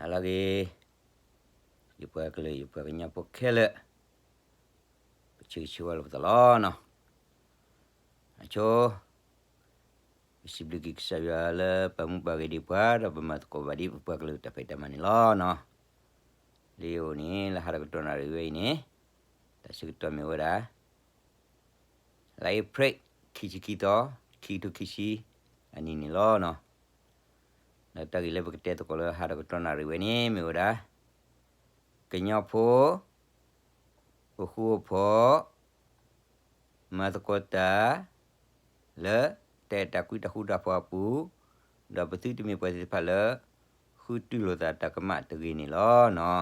ဟါလၢအဂ့ၤ, ယပှၤကလုာ် ယပှၤကညီဖိခဲလၢာ်, ပဆၢဂ့ၤဆၢဝါလိာ်ပသးလီၤနီၤ. အဆိ ပစံးဘျုးက့ၤကစၢ်ယွၤလၢပာ်မူပာ်ဂ့ၤဒံးပှၤ ဒီးပမၤသကိးဘၣ်ဒံးပပှၤကလုာ်တၢ်ဖံးတၢ်မၤန့ၣ်လီၤနီၤ. လၢယအိၣ်န့ၣ် လၢဟါတကတီၢ်နၣ်ရံၣ်ဝဲအံၤန့ၣ်, တၢ်ဆၢကတီၢ်မ့ၢ်ဝဲဒၣ် လါအ့ဖြ့ၣ် ခံဆံခံသီ, ခံကထိခံဆံအနံၣ်န့ၣ်လီၤနီၤ. ဒီးတၢ်ဂ့ၢ်လၢပကတဲသကိးလၢဟါတကတီၢ်နၣ်ရံၣ်ဝဲန့ၣ် မ့ၢ်ဝဲဒၣ် ကညီဖိ အိၣ်ဃူအိၣ်ဖိး မၤသကိးတၢ် လၢတၢ်အဲၣ်တၢ်ကွံတၢ်ဃူတၢ်ဖိးအပူၤ, ဒီးပသုတမ့ၢ်ပှၤသ့ၣ်တဖၣ်လၢ ဃုတူၢ်လိာ်သးတၢ်ကမၣ်တဂ့ၤန့ၣ်လီၤနီၤ.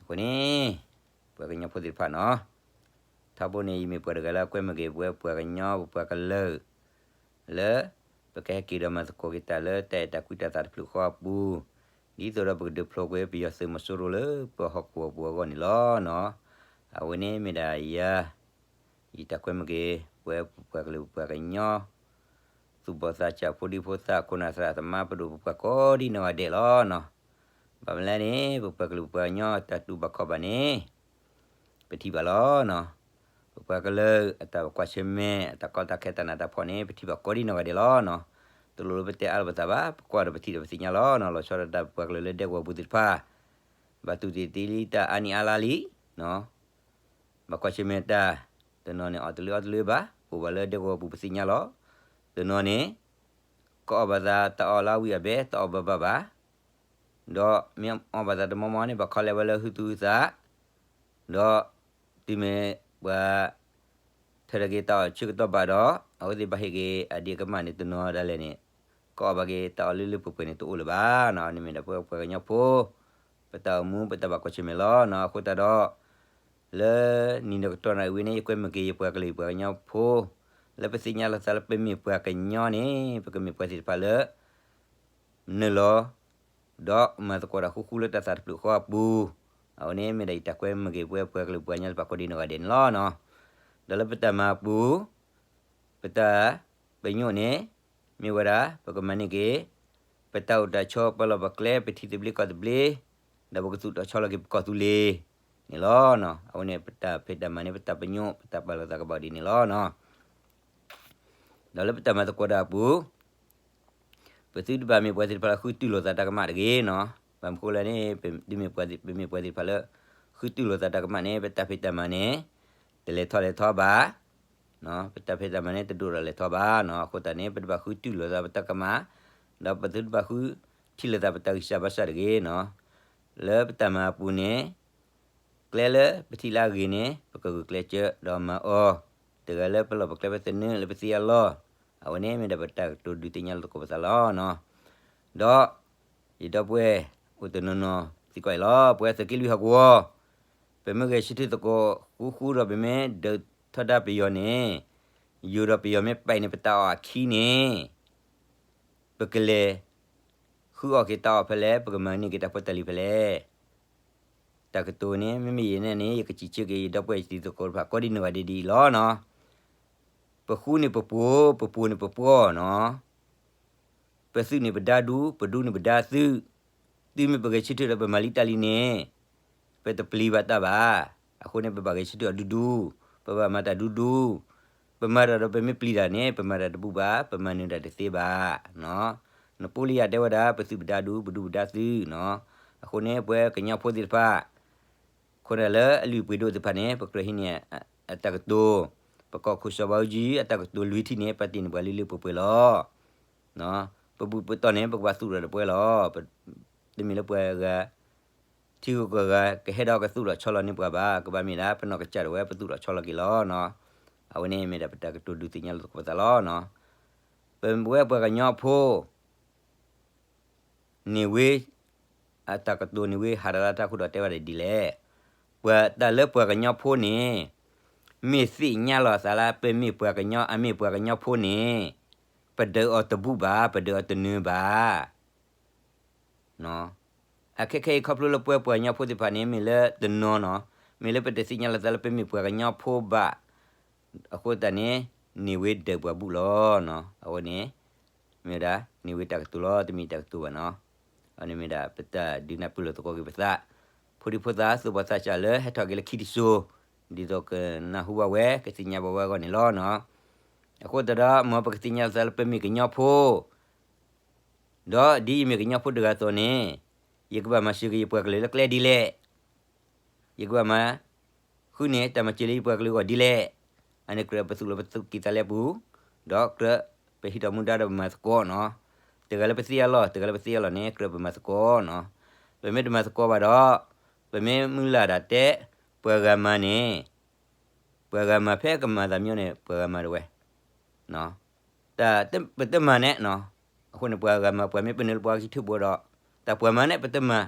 အဃိန့ၣ် ပှၤကညီဖိသ့ၣ်တဖၣ်နီၤ, ထီဘိန့ၣ် ယမ့ၢ်ပှၤတဂၤလၢအကွဲမုာ်က့ၤ ပဝဲပှၤကညီ ပပှၤကလုာ် လၢ ပကဟဲက့ၤဒီးမၤသကိးက့ၤတၢ်လၢတၢ်အဲၣ်တၢ်ကွံတၢ်သးတဖျၢၣ်ဃီအပူၤ, ဒ်သိးဒီးပကဒုးဖျိးကွံာ်ပယီၤသုးမီၤစိရိၤလၢပဟီၣ်ကဝီၤပူၤအဂီၢ်န့ၣ်လီၤနီၤ. အဝဲန့ၣ်မ့ၢ်ဒၣ်ယၤ ယတၢ်ကွဲမုာ်က့ၤပဝဲပပှၤကလုာ်ပပှၤကညီ သူၣ်ဘီၣ်သးစၢ် ဖိဒံဖိသၣ် ခိၣ်နၢ်သရၣ်သမါ ပဒိၣ်ပပှၢ်ကိးဒံနီၢ်ဂၤဒဲးလီၤနီၤ. ဘၣ်မနုၤလဲၣ်န့ၣ် ပပှၤကလုာ်ပပှၤကညီတၢ်တူၢ်ဘၣ်ခီၣ်ဘၣ်န့ၣ် ပထံၣ်ဘၣ်လီၤနီၤ. ပပှၤကလုာ်အတၢ်ကွၢ်ဆၢၣ်မဲာ် အတၢ်ကီတၢ်ခဲတၢ်နးတၢ်ဖှီၣ်န့ၣ် ပထံၣ်ဘၣ်ကိးဒံနီၢ်ဂၤဒဲးလီၤနီၤ. တလိၣ်လၢပတဲအါလီၤပသးဘၣ်, ပကွၢ်ဒီးပထံၣ်ဒီးပသ့ၣ်ညါလီၤနီၤ. လီၤဆီဒၣ်တၢ်ပပှၤကလုာ်လၢဒဲကဝီၤပူၤသ့ၣ်တဖၣ် ဘၣ်တူၢ်သံသ့လံတၢ်အါနံၣ်အါလါလံ ဘၣ်ကွၢ်ဆၢၣ်မဲာ်တၢ်, တနီၤန့ၣ်အီၣ်တလၢအီတလၢဘၣ်, ပအိၣ်ဘၣ်လၢဒဲကဝီၤပူၤပသ့ၣ်ညါလီၤ. တနီၤန့ၣ် ကအီၣ်ဘၣ်သးတၢ်အီၣ်လၢအဝံၣ်အဘဲ တအီၣ်ဘၣ်ဘၣ်ဘၣ်, ဒီးမ့ၢ်အီၣ်ဘၣ်သးတမီမီန့ၣ် ဘၣ်ခီလဲဝဲလၢဟုသူၣ်ဟုသး, ဒီးတုၤမ့ၢ်ပှၤ ဖဲးထီၣ်က့ၤတၢ်အီၣ်ဆၢကတီၢ်ဘၣ်ဒီး အဝဲသ့ၣ်ဘၣ်ဟ့ၣ်က့ၤအဒံးအကမၣ်န့ၣ် တနီၤဒၣ်လဲာ်န့ၣ် ကအီၣ်ဘၣ်က့ၤတၢ်အီၣ်လၢလၢပှဲၤပှဲၤန့ၣ် တအိၣ်လၢၤဘၣ်နီၤ. န့ၣ်မ့ၢ်ဒၣ်ပဝဲပှၤကညီဖိ ပတၢ်အိၣ်မူ ပတၢ်ဘၣ်ကွၢ်ဆၢၣ်မဲာ်လီၤနီၤ. အဃိသတးဒီး လၢနံၤဒီးကတီၢ်နၣ်ရံၣ်ဝဲန့ၣ် ယကွဲမုာ်က့ၤယပှၤကလုာ်ယပှၤကညီဖိ လၢပသ့ၣ်ညါလီၤသးလၢပမ့ၢ်ပှၤကညီန့ၣ် ပကမ့ၢ်ပှၤသ့ၣ်တဖၣ်လၢ နုာ်လီၤ ဒီးမၤသကိးတၢ်ဃူဃူလၢတၢ်သးတဖျၢၣ်ဃီအပူၤ, အဝဲန့ၣ်မ့ၢ်ဒၣ်ယတၢ်ကွဲမုာ်က့ၤပဝဲပှၤကလုာ်ပှၤကညီသ့ၣ်တဖၣ်ကိးဒံနီၢ်ဂၤဒဲးန့ၣ်လီၤနီၤ. ဒီးလၢပတၢ်မၤအပူၤ ပတၢ်ပညိၣ်န့ၣ် မ့ၢ်ဝဲဒၣ် ပကမၤန့ၢ်က့ၤ ပတၢ်အိၣ်တၢ်ဆိး ပလီၢ်ပကျဲ ပထံသဘျ့ကီၢ်သဘျ့, ဒီးပကသူၣ်ထီၣ်ဆီလီၤက့ၤပကီၢ်သူလ့ၤန့ၣ်လီၤနီၤ. အဝဲန့ၣ်ပတၢ်ဖံးတၢ်မၤန့ၣ် ပတၢ်ပညိၣ် ပတၢ်ပာ်လီၤသးကဘၣ်ဒ်န့ၣ်လီၤနီၤ. ဒီးလၢပတၢ်မၤသကိးတၢ်အပူၤ ပသုတဘၣ်မ့ၢ်ပှၤသ့ၣ်တဖၣ်လၢဃုတူၢ်လိာ်သးတၢ်ကမၣ်တဂ့ၤနီၤ. ဘၣ်မနုၤဃိလဲၣ်န့ၣ် ပမ့ၢ်ပှၤသ့ၣ် ပမ့ၢ်ပှၤသ့ၣ်တဖၣ်လၢ ဃုတူၢ်လိာ်သးတၢ်ကမၣ်န့ၣ် ပတၢ်ဖံးတၢ်မၤန့ၣ် တလဲၤထီၣ်လဲၤထီဘၣ်, ပတၢ်ဖံးတၢ်မၤန့ၣ် တဒိၣ်ထီၣ်လဲၤထီဘၣ်နီၤ. အဃိသတးန့ၣ် ပတဘၣ်ဃုတူၢ်လိာ်သးပတၢ်ကမၣ်, ဒီးပသုတဘၣ်ဃုထံၣ်လိာ်သးပတၢ်ဂံၢ်စၢ်ဘါစၢ်တဂ့ၤနီၤ. လၢပတၢ်မၤအပူၤန့ၣ် ကျဲလၢပထံၣ်လၢအဂ့ၤန့ၣ် ပကဂုာ်ကျဲးစၢးဒီးမၤအီၤ, တဂၤလၢပလီၢ်ပကျဲပသနၢၣ်လၢပသ့အလီၢ်, အဝဲန့ၣ်မ့ၢ်ဒၣ်ပတၢ်ကတိၤဒုးသ့ၣ်ညါလိာ်သကိးပသးလီၤနီၤ. ဒီး ယဒီပုၢ်ဝဲၢ်အိၣ်တနီၤနီၤသံကွၢ်အံၤလီၤ. ပဝဲသုးက့လွံၢ်ဟီၣ်ကဝီၤ ပမ့ၢ်ဂဲၤဆၢထၢၣ်သကိးဃူဃူဒီး ပမ့ၢ်ဒုးထီဒါပယီၤန့ၣ်, ယိၤဒီးပယီၤမ့ၢ်ပဲာ်န့ၢ်ပတၢ်အီၣ်အခံန့ၣ် ပကလဲၤ ဃုအီၣ်က့ၤတၢ်အီၣ်ဖဲလဲၣ်, ပကမၤန့ၢ်က့ၤတၢ်ဖိတၢ်လံၤဖဲလဲၣ်. တၢ်ကတိၤန့ၣ် မ့မ့ၢ်ယဲန့ၣ်န့ၣ် ယကစံးဆၢက့ၤယဒီပုၢ်ဝဲၢ်တံၤသကိးတဖၣ်ကိးဒံနီၢ်ဂၤဒဲးဒ်အံၤလီၤနီၤ. ပဃူန့ၣ်ပပှိၤ, ပပှိၤန့ၣ်ပပှီၢ်နီၤ. ပသုးန့ၣ်ပဒါဒူ, ပဒူန့ၣ်ပဒါသုး. တုၤမ့ၢ်ပဂဲၤဆၢထၢၣ်ဒီးပမၤလံတၢ်လံန့ၣ် ပတပျံၤဘၣ်တၢ်ဘၣ်. အဃိန့ၣ် ပဘၣ်ဂဲၤဆၢထၢၣ်အီၤဒူဒူ, ပဘၣ်မၤတၢ်ဒူဒူ, ပမၤတၢ်ဒီးပမ့ၢ်ပျံၤတၢ်န့ၣ် ပမၤတၢ်တဘူၣ်ဘၣ်, ပမၤနၢၤတၢ်တသ့ဘၣ်. နပိလယၤတဲဝဲဒၣ် ပသုးပဒါဒူ, ပဒူပဒါသုးနီၤ. အဃိန့ၣ် ပဝဲကညီဖိသ့ၣ်တဖၣ် ခိၣ်နၢ်လၢအလုၢ်အပှ့ၤဒိၣ်သ့ၣ်တဖၣ်န့ၣ် ပကြၢးဟံးန့ၢ်အတၢ်ကတိၤ, ပကီၢ်ခိၣ်စီၤဘးအူကၠံအတၢ်ကတိၤလွံၢ်ထံၣ်န့ၣ် ပာ်တ့ၢ်န့ၢ်ပှၤလံလံပှဲၤပှဲၤလီၤ. ပဘူၣ်ပတီၢ်န့ၣ် ပကဘၣ်သူၣ်ထီၣ်တပှဲၤလီၤ. တမ့ၢ်လၢပှၤဂၤ ထံဂုၤကီၢ်ဂၤ ကဟဲဒီးကသူၣ်ထီၣ်ဆီလီၤန့ၢ်ပှၤဘၣ်. ကဘၣ်မ့ၢ်ဒၣ် ပနီၢ်ကစၢ်ဒၣ်ဝဲ ပသူၣ်ထီၣ်ဆီလီၤက့ၤလီၤနီၤ. အဝဲန့ၣ်မ့ၢ်ဒၣ်ပတၢ်ကတိၤဒုးသ့ၣ်ညါလိာ်သကိးပသးလီၤနီၤ. ပဝဲပှၤကညီဖိ န့ၢ်ဝဲ အတၢ်ကတိၤန့ၢ်ဝဲ ဟးတလါတၢ်ခိၣ်ဒီးတဲဝဲဒၣ်ဒ်လဲၣ်. ပှၤတၢ်လၢပှၤကညီဖိန့ၣ် မ့ၢ်သ့ၣ်ညါလီၤအသးလၢ ပမ့ၢ်ပှၤကညီ အမ့ၢ်ပှၤကညီဖိန့ၣ် ပဒုးအီၤတဘူၣ်ဘၣ်, ပဒုးအီၤတနၢၤဘၣ်. အခဲခဲအံၤခီဖျိလၢပဝဲပှၤကညီဖိသ့ၣ်တဖၣ်န့ၣ် မ့ၢ်လၢတနီၤနီၤ, မ့ၢ်လၢပတသ့ၣ်ညါလီၤသးလၢပမ့ၢ်ပှၤကညီဖိဘၣ်. အဃိသတးန့ၣ် န့ၢ်ဝဲဒၢးပှၤဘူၣ်လီၤနီၤ. အဝဲန့ၣ် မ့ၢ်ဝဲဒၣ် န့ၢ်ဝဲတၢ်ကတိၤလီၤ, တမ့ၢ်တၢ်ကတိၤဘၣ်နီၤ. အန့ၣ်မ့ၢ်ဒၣ်ပတၢ်ဒုးနၢ်ပၢၢ်လိာ်သကိးက့ၤပသး, ဖိဒံဖိသၣ် သူၣ်ဘီၣ်သးစၢ်လၢဟဲထီၣ်က့ၤလၢခံတစိၤ, ဒ်သိးကနၢ်ဟူဘၣ်ဝဲ ကသ့ၣ်ညါဘၣ်ဝဲအဂီၢ်န့ၣ်လီၤနီၤ. အဃိသတးဒီး မ်ပကသ့ၣ်ညါလီၤသးလၢပမ့ၢ်ကညီဖိ ဒီးဒ်ယမ့ၢ်ကညီဖိတဂၤအသိးန့ၣ်, ယကဘၣ်မၤစၢၤက့ၤယပှၤကလုာ်လၢကျဲဒ်လဲၣ်, ယကဘၣ်မၤ ဃုန့ၣ် တၢ်မၤစၢၤလၢယပှၤကလုာ်အဂီၢ်ဒ်လဲၣ်. အန့ၣ်ကြၢးပသူၣ်လီၤပသူၣ်က့ၤသးလၢအပူၤ, ဒီးကြၢးပဟံးထီၣ်မူဒါဒီးပမၤသကိးနီၤ. တဂၤလၢပသ့အလီၢ် တဂၤလၢပသ့အလီၢ်န့ၣ် ကြၢးပမၤသကိးနီၤ. ပမ့ၢ်တမၤသကိးဘၣ်ဒီး, ပမ့ၢ်မုၢ်လၢ်ဒၣ်တဲ ပှၤဂၤမၤန့ၣ်, ပှၤဂၤမၤဖဲကမၤသးမံၤန့ၣ် ပှၤဂၤမၤတဝဲ တၢ်ပတမၤန့ၣ်နီၤ, အဃိန့ၣ် ပှၤဂၤမၤ ပှၤမ့ၢ်ပနုာ်လၢပှၤဂၤဆံထၢၣ်ဘိဒီး, တၢ်ပှၤမၤန့ၣ်ပတမၤ,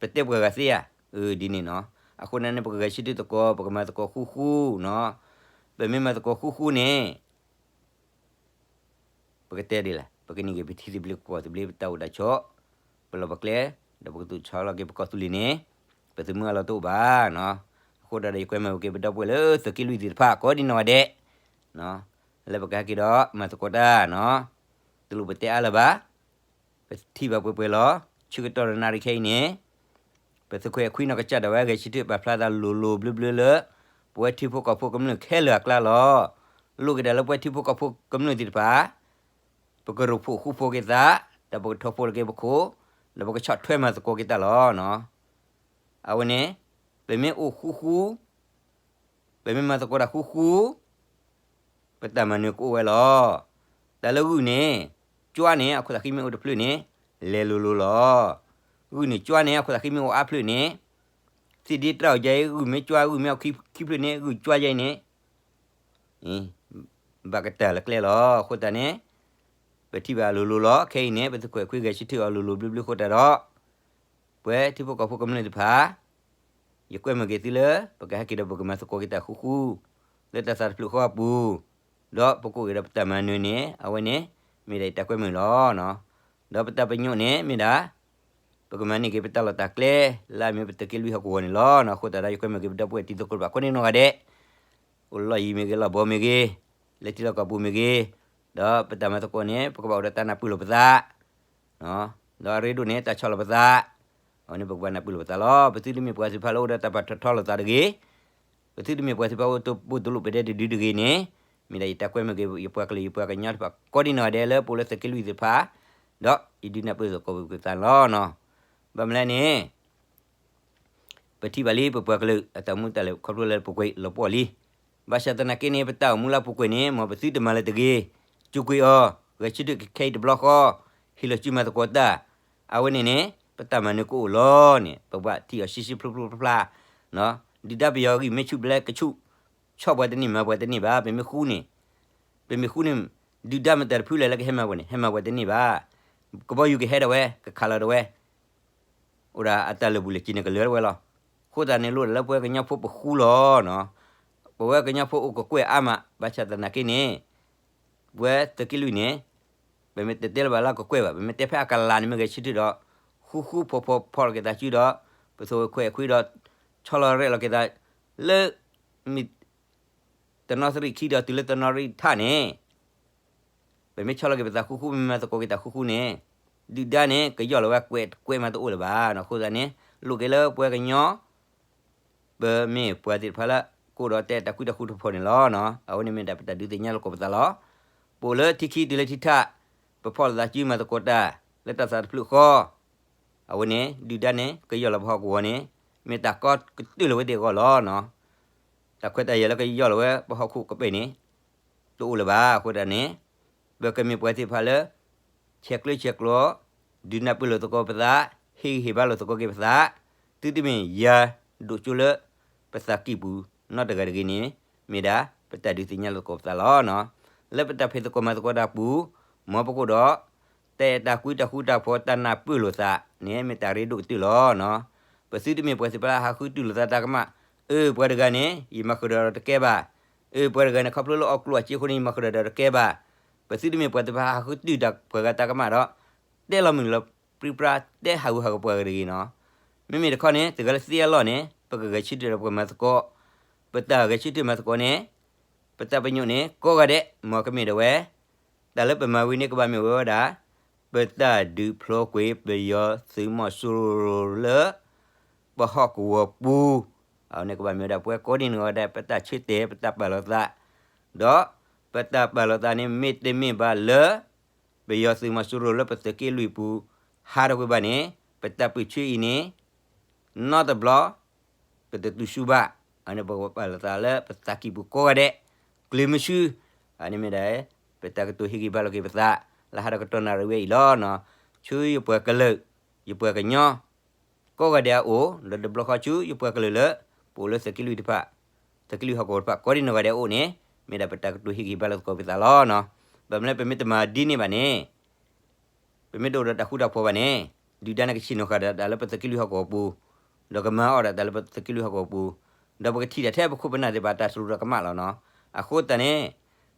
ပတဲပှၤဂၤသ့ဧါ, အၢ ဒ်န့ၣ်နီၤ. အဃိန့ၣ်န့ၣ် ပကဂဲၤဆၢထၢၣ်သကိး ပကမၤသကိးဃူဃူနီၤ. ပမ့ၢ်မၤသကိးဃူဃူန့ၣ် ပကတဲဒ်လဲၣ်, ပကန့ၢ်က့ၤပထံသဘျ့ကပီၤသဘျ့ ပတၢ်အိၣ်တၢ်ဆိး, ပလီၢ်ပကျဲ, ဒီးပကသူၣ်ဆီလီၤက့ၤပကီၢ်သူလ့ၤန့ၣ်, ပသုးမုၢ်အလီၢ်တအိၣ်ဘၣ်နီၤ. အဃိဒီး ယကွဲမုာ်က့ၤပဒီပုၢ်ဝဲၢ်လၢသုးက့လွံၢ်သ့ၣ်တဖၣ် ကိးဒံနီၢ်ဂၤဒဲး လၢပကဟဲက့ၤဒီးမၤသကိးတၢ်နီၤ. တလိၣ်ပတဲအါလၢၤဘၣ်, ပထံၣ်ဘၣ်ပှဲၤပှဲၤလီၤ. ဆၢကတီၢ်တနၣ်ရံၣ်ခဲအံၤန့ၣ်, ပသုးခွဲးခွံနီၢ်ကစၢ်ဒၣ်ဝဲ ဂဲၤဆၢထၢၣ်ပာ်ဖျါသးလိၤလိၤဘျၢဘျၢလၢ ပဝဲထံဖိကီၢ်ဖိကမျၢၢ်ခဲလၢာ်အကျါလီၤ. လိၣ်က့ၤဒၣ်လၢပဝဲထံဖိကီၢ်ဖိကမျၢၢ်သ့ၣ်တဖၣ် ပကရိၣ်ဖှိၣ်ဃူဖိးက့ၤသး, ဒီးပကထီၣ်ဖှိၣ်လီၤက့ၤပခိၣ်, ဒီးပကဆီၣ်ထွဲမၤသကိးက့ၤတၢ်လီၤ. အဝဲန့ၣ် ပမ့ၢ်အိၣ်ဃူဃူ, ပမ့ၢ်မၤသကိးတၢ်ဃူဃူ, ပတၢ်မၤနၢၤကအိၣ်ဝဲလီၤ. တၢ်လၢဂုၢ်န့ၣ်, ကွၢ်န့ၣ် အခိၣ်သးဃံမ့ၢ်အိၣ်တဖျၢၣ်န့ၣ်, လဲၤလိၤလိၤလီၤ. ဂုၢ်န့ၣ်ကွၢ်န့ၣ် အခိၣ်သးဃံမ့ၢ်အိၣ်အါဖျၢၣ်န့ၣ်, သ့ၣ်ဒ့တြၢ်အီၤယဲအံၤ ဂုၢ်မ့ၢ်ကွၢ် ဂုၢ်မ့ၢ်အိၣ်ခံဖျၢၣ်န့ၣ် ဂုၢ်ကွၢ်ယဲအံၤန့ၣ် ဘၣ်ကတၢၢ်လၢကျဲလီၤ. အဃိသတးန့ၣ် ပထံၣ်ဘၣ်လိၤလိၤလီၤ. ခဲအံၤန့ၣ် ပသုးခွဲးခွံဂဲၤဆၢထၢၣ်အီၤလိၤလိၤဘျၢဘျၢအဃိသတးဒီး ပဝဲထံဖိကီၢ်ဖိကမျၢၢ်သ့ၣ်တဖၣ် ယကွဲမုာ်က့ၤသုလၢ ပကဟဲက့ၤဒီးပကမၤသကိးက့ၤတၢ်ဃူဃူ လၢတၢ်သးတဖျၢၣ်ဃီအပူၤ, ဒီးပကအိၣ်က့ၤဒီးပတၢ်မၤနၢၤန့ၣ် အဝဲန့ၣ် မ့ၢ်ဒၣ်ယတၢ်ကွဲမုာ်လီၤ. ဒီးပတၢ်ပညိၣ်န့ၣ်မ့ၢ်ဒၣ် ပကမၤန့ၢ်က့ၤပတၢ်လီၢ်တၢ်ကျဲ လၢအမ့ၢ်ပသုးက့လွံၢ်ဟီၣ်ကဝီၤန့ၣ်လီၤ. အဃိသတးဒီး ယကွဲမုာ်က့ၤပဒီပုၢ်ဝဲၢ်တံၤသကိးတဖၣ်ကိးဒံနီၢ်ဂၤဒဲး, အိၣ်လီၢ်ယံၤမ့ၢ်ဂ့ၤ လီၢ်ဘီမ့ၢ်ဂ့ၤ, လၢထံလီၢ်ကီၢ်ပူၤမ့ၢ်ဂ့ၤ, ဒီးပတၢ်မၤသကိးန့ၣ် ပကဘၣ်အိၣ်ဒီးတၢ်နၢ်ပၢၢ်လိာ်ပသး ဒီးအရ့ဒိၣ်န့ၣ် တၢ်ဆီၣ်လီၤပသး, အဝဲန့ၣ်ပကဘၣ်နၢ်ပၢၢ်လိာ်ပသးလီၤ. ပသုတမ့ၢ်ပှၤသ့ၣ်တဖၣ်လၢအိၣ်ဒီးတၢ်ပာ်ထီၣ်ထီလိာ်သးတဂ့ၤ, ပသုတမ့ၢ်ပှၤသ့ၣ်တဖၣ်အိၣ်တဘိတလိၣ်ပဒဲတဒုတဂ့ၤန့ၣ်, မ့ၢ်ဒၣ်ယတၢ်ကွဲမုာ်က့ၤ ယပှၤကလုာ်ယပှၤကညီတဖၣ်ကိးဒံနီၢ်ဂၤဒဲးလၢပအိၣ်လၢသုးက့လွံၢ်သ့ၣ်တဖၣ်, ဒီးယဒုးနၢ်ပၢၢ်သကိးပသးန့ၣ်လီၤ. ဘၣ်မနုၤလဲၣ်န့ၣ် ပထံၣ်ဘၣ်လံ ပပှၤကလုာ်အတၢ်အိၣ်မူတၢ်လဲၤခီဖျိလၢပူၤကွံာ်လီၤပှီၢ်လံ. ဘၣ်ဆၣ်သနာ်က့န့ၣ် ပတၢ်အိၣ်မူလၢပူၤကွံာ်န့ၣ် မ်ပသုတမၤလၢၤတဂ့ၤ, စူးကွံာ်အီၤ, ဂဲၤဆၢထၢၣ်ခဲအံၤတဘျီဃီ, ဟ့ၣ်လီၤစုမၤသကိးတၢ်, အဝဲန့ၣ်န့ၣ် ပတၢ်မၤနၢၤကအိၣ်လီၤန့ၣ် ပဘၣ်ထံၣ်အီၤရှဲရှဲဖျိဖျိဖျါဖျါ, ဒုၣ်ဒါပယီၤဂံၢ်မ့ၢ်ဆူၣ်ဘျဲကဆူၣ်, ဆီၣ်ပှၤတန့ၢ်မၤပှၤတန့ၢ်ဘၣ်. ပမ့ၢ်ဃူန့ၣ်, ပမ့ၢ်ဃူန့ၣ် ဒုၣ်ဒါမတၤတဖုလဲၣ်လၢကဟဲမၤပှၤန့ၣ် ဟဲမၤပှၤတန့ၢ်ဘၣ်. ကဘီယူၤကဟဲဒၣ်ဝဲ ကခးလီၤဒၣ်ဝဲ အိၣ်ဒၣ်အတၢ်လၢာ်ဘူၣ်လၢာ်စ့ၤန့ၣ် ကလၢာ်ဒၣ်ဝဲလီၤ. အဃိသတးန့ၣ်လိၣ်ဒၣ်လၢပဝဲကညီဖိပဃူလီၤနီၤ. ပဝဲကညီဖိအိၣ်ကကွဲၢ်အါမး ဘၣ်ဆၣ်သနာ်က့န့ၣ် ပဝဲသုးက့လွံၢ်န့ၣ် ပမ့ၢ်တတဲလၢၤဘၣ်လၢကကွဲၢ်ဘၣ်, ပမ့ၢ်တဲဖဲအကလၤန့ၣ်မ့ၢ်ဂဲၤဆၢထၢၣ်ဒီး ဃူဃူဖိးဖိးဖီၣ်လီၤက့ၤသးစုဒီး ပသုးခွဲးခွံဒီး ဆီလီၤရဲၣ်လီၤက့ၤသး လၢ မ့ၢ် တနီသရံၣ်ခံဒီးတုၤလၢတနီသရံၣ်ထးန့ၣ် ပမ့ၢ်ဆီလီၤက့ၤပသးဃူဃူ ပမ့ၢ်မၤသကိးက့ၤတၢ်ဃူဃူန့ၣ် ဒုၣ်ဒါန့ၣ် ကယီၢ်လီၤဝဲကွဲးတကွဲးမးတအိၣ်လၢၤဘၣ်နီၤ. အဃိသတးန့ၣ် လိၣ်က့ၤလၢပဝဲကညီ ပမ့ၢ်ပှၤသ့ၣ်တဖၣ်လၢ ကအိၣ်ဒီးတဲတၢ်ကွံတၢ်ဃူတဖိးန့ၣ်လီၤ. အဝဲန့ၣ်မ့ၢ်ဒၣ်ပတၢ်ဒုးသ့ၣ်ညါလိာ်သကိးပသးလီၤ. ပအိၣ်လၢထံခံတုၤလၢထံထး ပဖီၣ်လိာ်သးစုမၤသကိးတၢ် လၢတၢ်သးတဖျၢၣ်ဃီ အဝဲန့ၣ် ဒုၣ်ဒါန့ၣ် ကယီၢ်လီၤပဟီၣ်ကဝီၤန့ၣ် မ့ၢ်တၢ်ကီကတၢၢ်လၢၤဝဲသ့ၣ်အဂီၢ်လီၤ. တၢ်ခွဲးတၢ်ယာ်လၢကယီၢ်လီၤဝဲပဟီၣ်ခိၣ်ကပ့ၢ်န့ၣ် တအိၣ်လၢၤဘၣ်. အဃိသတးန့ၣ် ပကမ့ၢ်ပှၤသ့ၣ်တဖၣ်လၢ ဆဲးကျၢဆဲးကျိး ဒုးနၢ်ပၢၢ်လိာ်သကိးပသး, ဟ့ၣ်ဂံၢ်ဟ့ၣ်ဘါလိာ်သကိးက့ၤပသး, သုတမ့ၢ်ယၤဒိၣ်ကၠိလၢ ပသးကံၢ်ပူၤ နီတဂၤတဂ့ၤန့ၣ် မ့ၢ်ဒၣ်ပတၢ်ဒုးသ့ၣ်ညါလိာ်သကိးပသးလီၤ. လၢပတၢ်ဖံးသကိးမၤသကိးတၢ်ပူၤ မ်ပကအိၣ်ဒီး တၢ်အဲၣ်တၢ်ကွံတၢ်ဃူတၢ်ဖိး တၢ်နၢ်ပၢၢ်လိာ်သးန့ၣ် မ့ၢ်တၢ်ရ့ဒိၣ်ကတၢၢ်လီၤ. ပသုတမ့ၢ်ပှၤသ့ၣ်တဖၣ်လၢဟးဃုတုၤလိာ်သးတၢ်ကမၣ်, အၢ ပှၤတဂၤန့ၣ် ယမၤဃုာ်ဒီးတကဲဘၣ်, အၢ ပှၤတဂၤန့ၣ် ခီဖျိလၢအီၣ်ကျိၣ်အစ့အဃိန့ၣ် ယမၤဃုာ်ဒီးတကဲဘၣ်. ပသုတမ့ၢ်ပှၤသ့ၣ်တဖၣ်ဟးဃုတုၤတၢ်ပှၤဂၤတၢ်ကမၣ်ဒီး တဲလီၤမုၢ်လီၤပြံပြါ တဲဟးဂူာ်ဟးဂီၤပှၤဂၤတဂ့ၤနီၤ. မ့မ့ၢ်တခီန့ၣ် တဂၤလၢသ့အလီၢ်န့ၣ် ပကဂဲၤဆၢထၢၣ်ဒီးပှၤမၤသကိး, ပတၢ်ဂဲၤဆၢထၢၣ်မၤသကိးန့ၣ် ပတၢ်ပညိၣ်န့ၣ် ကိးဂၤဒဲး မ်ကမ့ၢ်ဒၣ်ဝဲ, တၢ်လၢပမၤဝံၤန့ၣ် ကဘၣ်မ့ၢ်ဝဲဒၣ် ပတၢ်ဒုးဖျိကွံာ်ပယီၤသုးမီၤစိရိၤလၢ ပဟီၣ်ကဝီၤပူၤ, အဝဲန့ၣ်ကဘၣ်မ့ၢ်ဝဲဒၣ်ပှၤကိးဒံနီၢ်ဂၤဒဲး ပတၢ်ဆၢတဲာ် ပတၢ်ပာ်လီၤသး, ဒီးပတၢ်ပာ်လီၤသးန့ၣ် မ့တမ့ၢ်ဘၣ်လၢ ပယီၤသုးမီၤစိရိၤလၢပသုးက့လွံၢ်ပူၤ ဟးထီၣ်ကွံာ်ဘၣ်န့ၣ် ပတၢ်ပၢၢ်ဆၢအံၤန့ၣ် နီတဘျီ ပတတုၤဆူဘၣ်, အန့ၣ်ပကပာ်လီၤသးလၢပသးကံၢ်ပူၤကိးဂၤဒဲး, ကျဲမုဆူ, အန့ၣ်မ့ၢ်ဒၣ် ပတၢ်ကတိၤဟ့ၣ်ဂံၢ်ဘါလိာ်က့ၤပသး လၢဟးထီၣ်ကတီၢ်နၣ်ရံၣ်ဝဲအံၤလီၤ. ဆူယပှၤကလုာ်, ယပှၤကညီ ကိးဂၤဒဲးအအိၣ်, ဒီးတဘျီဃီဆူယပှၤကလုာ်လၢ ပအိၣ်လၢသုးက့လွံၢ်တဖၣ်, သုးက့လွံၢ်ဟီၣ်ကဝီၤတဖၣ် ကိးဒံနီၢ်ဂၤဒဲးအအိၣ်န့ၣ် မ့ၢ်ဒၣ်ပတၢ်ကတိၤဟ့ၣ်ဂံၢ်ဘါလိာ်သကိးပသးလီၤ. ဘၣ်မနုၤလၢပမ့ၢ်တမၤဒ်န့ၣ်ဘၣ်န့ၣ် ပမ့ၢ်တအိၣ်ဒီးတၢ်ဃူတၢ်ဖိးဘၣ်န့ၣ် ဒုၣ်ဒါန့ၣ်ကဆ့ၣ်နီၤဃာ်ဒီးတၢ်လၢပသုးက့လွံၢ်ဟီၣ်ကဝီၤပူၤ, ဒီးကမၤအီၣ်ဒီးတၢ်လၢပသုးက့လွံၢ်ဟီၣ်ကဝီၤပူၤ, ဒီးပကထံၣ်ဒၣ်ထဲပခိၣ်ပနၢ်သ့ၣ်တဖၣ်တၢ်သရူးတၢ်ကမၣ်လီၤနီၤ. အဃိသတးန့ၣ်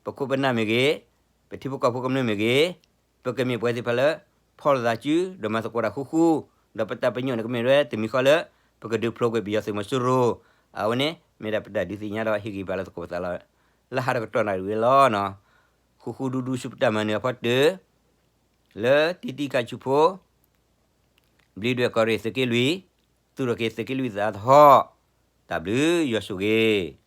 ပခိၣ်ပနၢ်မ့ၢ်ဂ့ၤ, ပထံဖိကီၢ်ဖိကမျၢၢ်မ့ၢ်ဂ့ၤ, ပကမ့ၢ်ပှၤသ့ၣ်တဖၣ်လၢ ဖီၣ်လိာ်သးစု ဒီးမၤသကိးတၢ်ဃူဃူ, ဒီးပတၢ်ပညိၣ်န့ၣ်ကမ့ၢ်ဝဲတမံၤဃီလၢ ပကဒုးဖျိကွံာ်ပယီၤသုးမီၤစိရိၤ, အဝဲန့ၣ် မ့ၢ်ဒၣ်ပတၢ်ဒုးသ့ၣ်ညါဒီးဟ့ၣ်ဂံၢ်ဘါလိာ်သကိးပသးလီၤ. လၢဟးထီၣ်ကတီၢ်နၣ်ရံၣ်ဝဲလီၤနီၤ. ဃူဃူဒူဒူဆူပတၢ်မၤနၢၤအဖီတၢၢ် လၢတံတံခါဆူဖိ ဘျံးဒွဲၣ်ကီၢ်ရ့ၣ်သုးက့လွံၢ်, သူၣ်ထီၣ်က့ၤသုးက့လွံၢ်သးသဟီၣ်, တၢ်ဘျုးယွၤဆိၣ်ဂ့ၤ